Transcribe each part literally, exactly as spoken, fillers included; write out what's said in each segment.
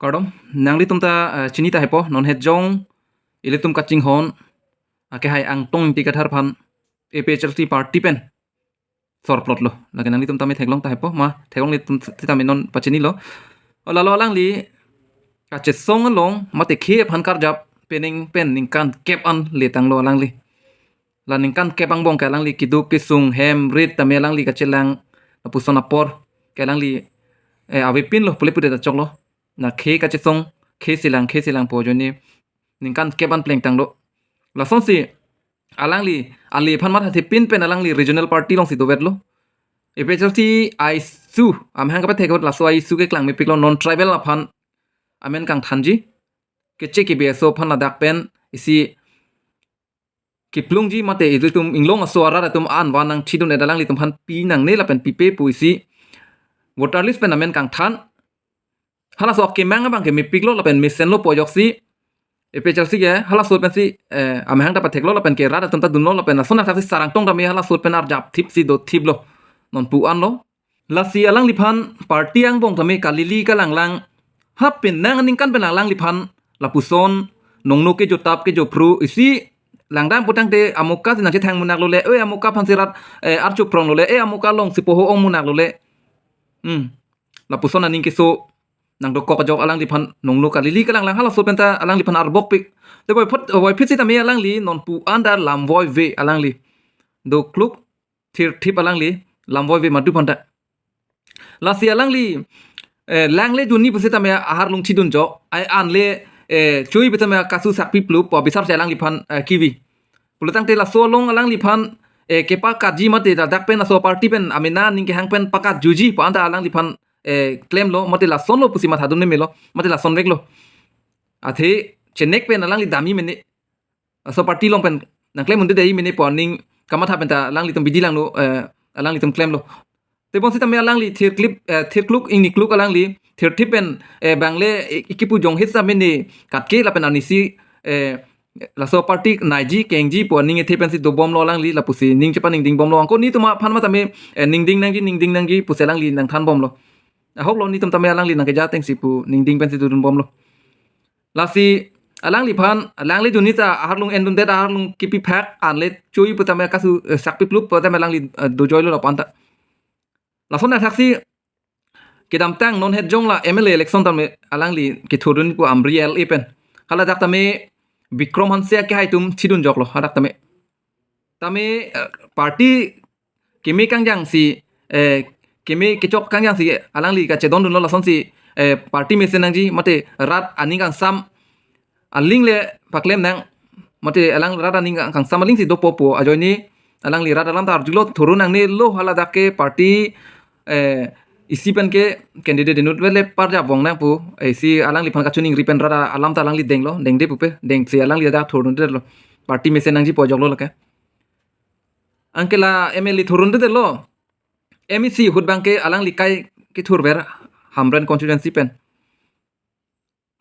Kardom, nanglitum ta eh, chini ta hepo, non het jong ilitum kachinghon akehai Angtong Ingti Kathar aphan A P H L C party pen sorplotlo. Lake nanglitum tame theklong ta hepo, ma theklonglitum sitame non pachinilo. O lalo alangli kachesong along mate khei aphan karjap pening pen ningkan kep an letanglo alangli. La ningkan kep angbong ke alangli keduk kesung hem rit tame alangli kachelang lapuson apor ke alangli eh, avepinlo pule pudet achoklo. Na khei kachesong, khei selang, khei selang pu ajoine ningkan kep an plengtanglo. Lasonsi alangli ale aphan mathathepin pen alangli regional party alongsi dovetlo. A P H L C issue amahang kapethek ahut laso issue keklang mepiklo, non tribal aphan amen kangthanji, keche kebe aso aphan ladak pen isi kiplungji mate ilitum inglong aso arat atum an van nangthidun-et alanglitum aphan pi nangne lapen pipe pu isi voter list pen amen kangthan. Halaso akemang abang ke mepiklo lapen mesenlo pu ajoksi A P H L C ke halaso pensi eh, amahang ta patheklo lapen ke rat atum ta dunlo lapen lason athaksi sarang tong tame halaso pen arjap thipsi dothiplo non pu anlo. Lasi alangliphan party angbong tame kalili kalanglang, ha penang aningkan pen alangliphan lapuson nongno kejotap kejophru isi langdam putangte amuka si nangchethang munaklole, oi amuka aphansi rat eh, archuprong lole, eh amuka alongsi poho ong munaklole. Hmm. Lapuson aning keso nangdokok ajok alangliphan nongno kalili kalanglang halaso penta alangliphan arbokpik. Te voiphit voiphit sitame alangli non pu anda lamvoive alangli dokluk thirthip alangli lamvoive madu phanta. Lasi alangli eh, langle juni pusitame aharlung chidunjok, ai anle eh, chui pusitame kasu sakpi plup pu bisarsi alangliphan eh, kivi. Pulotangte laso along alangliphan eh, kepakatji mate ladak pen laso party pen amena ning kehang pen pakatjuji pu anta alangliphan eh, klemlo mate lasonlo pusi mathadun melo mate lasonveklo. Athe chenek pen alangli dami mene, laso party along pen nangklem unde dei mene pu aning kamatha penta alanglitum bidi langno eh, alanglitum klemlo. Tebon sitame alangli thirklip eh, thirkluk ingnikluk alangli thirthip pen eh, bangle eh, ikipu jonghit sa mene katke lapen anisi eh, laso party naiji kengji pu aning ethe pensi dobomlo alangli lapusi ning chepaningdingbomlo, angko nitum aphan matame eh, ningding nangji ningding nangji pusi alangli nangthanbomlo. Ahoklo nitum tame alangli nangkeja atengsi pu ningding pensi dodunbomlo. Lasi alangliphan langle juni ta aharlung endundet aharlung kipi phak anle chui putame kasu eh, sakpi plup putame alangli eh, dojoilo lapu anta. Lason athaksi kedamtang non het jong la M L A election tame alangli kethurdun pu Amri L A pen. Haladak tame Bikram Hanse akehai atum chidunjoklo hadak tame. Tame eh, party keme kangjangsi eh, keme kechok kangjangsi alangli kachedondunlo lasonsi eh, party mesen nangji mate rat aning kangsam aling le paklem nang mate alang rat aning kangsam alingsi dopo pu ajoine alangli rat alam ta arjulo thurun nangnelo haladak ke party eh, isi pen ke candidate inut vele parja bong nang pu eh, isi alangliphan kachiningri pen rat alam ta alangli denglo dengde pupe dengsi alangli dak thurdundetlo party mesen nangji pu ajoklo lake. Anke la M L A thurdundetlo. M E C ahut abang ke alangli kai kethurver Hamren constituency pen.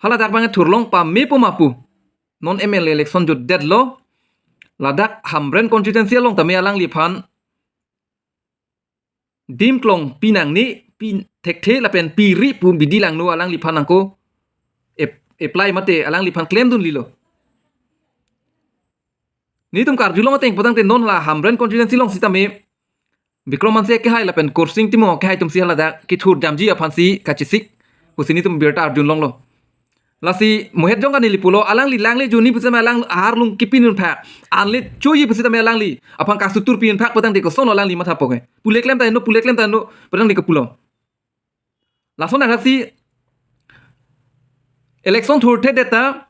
Haladak abang thurlong pame pu ma pu. Non M L A election jutdetlo. Ladak Hamren constituency along tame alangliphan dim klong pi nangne pi thekthe lapen piri pu bidi langno alangliphan angko ap- apply mate alangliphan klemdunlilo. Nitum karjulong ateng putangte non la Hamren constituency along sitame Bikram Hanse akehai lapen Khorsing Timung akehai atumsi haladak kethur damji aphansi kachesik pusi nitum birta arjulonglo. Lasi mohet jong kanili pulo alangli langle juni pusitame alang aharlung kipinun phak anle chui pusitame alangli aphan kasutur pinun phak putangte kosonlo alangli matha poke. Pule klem ta no pule klem ta no putangte kopulo. Lason athaksi election thurthedet ta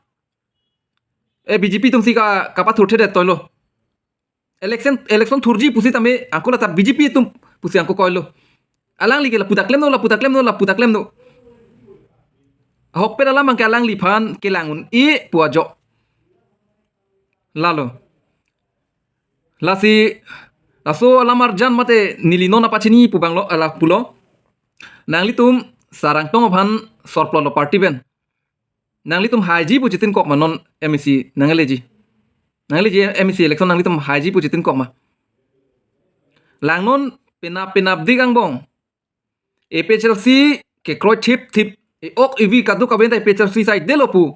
eh, B J P atumsi ka kapathurthedet toilo. Election election thurji pusitame angko lata B J P atum pusi angko koilo. Alangli ke lapu ta klemno lapu ta klemno lapu ta klemno. Ahokpet alam abang ke alangliphan kelang un-e pu ajok. Lalo. Lasi laso alam arjan mate neli non apachini pu abanglo ala pulo. Nanglitum sarang tong aphan sorplotlo party pen. Nanglitum haiji pu chetinkok ma non M E C nangleji. Nangleji M E C election nanglitum haiji pu chetinkok ma. Langnon penap penapdik angbong A P H L C kekroi thipthip E-ok evi kadokave ta APHLC saidelo pu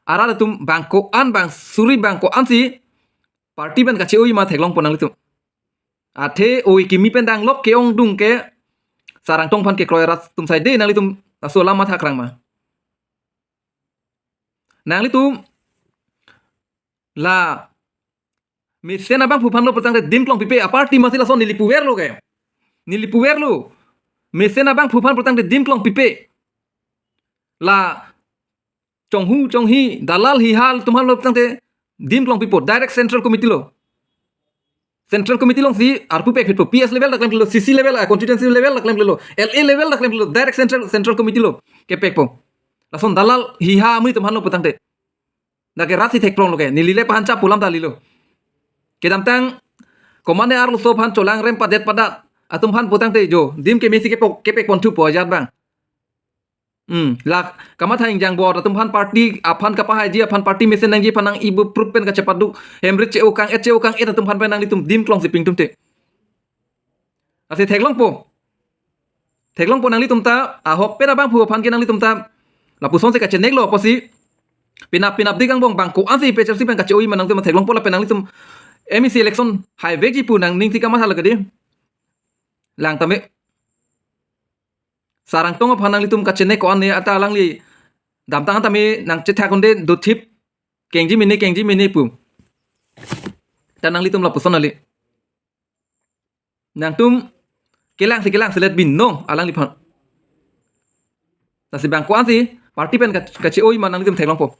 arat atum bang ko-an, bang suri bang ko-ansi party pen kache-oi ma theklongpo nanglitum. Athe oi kimi pen danglok ke-ongdung ke Sarangtong aphan kekroi arat atum saide nanglitum laso alam matha krang ma? Nanglitum la mesen abangphu aphan lo pulotangte dim klong pipe, aparty masi lason neli puverlo ke. Neli puverlo. Mesen abangphu aphan pulotangte dim klong pipe. La chonghu chonghi, dalal hiha atum aphan lo pulotangte dim klong pipo, direct central committee lo. Central committee alongsi arpu pekphitpo, P S level ta klemklelo, C C level, ah, constituency level ta klemklelo, L A level ta klemklelo, direct central, central committee lo kepekpo. Lason dalal hiha amonit atum aphan lo pulotangte. Dak ke rat si thekplonglo ke, neli le pahan chap pu alam ta kalilo. Kedamtang komatne arloso aphan cholangrem padet padat atum aphan pulotangte jo dim kemesi kepo, kepekponthupo ajat abang. Hmm, la kamatha ingjang bor atum aphan, party aphan kapahaiji aphan, party mesen nangji aphan nang-ibu proof pen kachepadu, hem rit che-o kang-et, che-o kang-et atum aphan pen nanglitum dim klongsi pingthumte. Lasi theklongpo. Theklongpo nanglitum ta, ahok pen abangphu aphan ke nanglitum ta lapusonsi kacheneklo apotsi penap penapdik angbong bang ko-ansi APHLC pen kache-oi ma nanglitum theklongpo, lapen nanglitum M A C election haivekji pu nangning si kamatha lo kedi. Lang tame Sarangtong aphan nanglitum kachenek ko-an ne, ata alangli damtang tame nangchethak unde dothip, kengji mene, kengji mene pu. Ta nanglitum lapuson kali. Nangtum kelangsi kelangselet binong alangliphan. Lasi bang ko-ansi party pen kach-, kache-oi ma nanglitum theklongpo.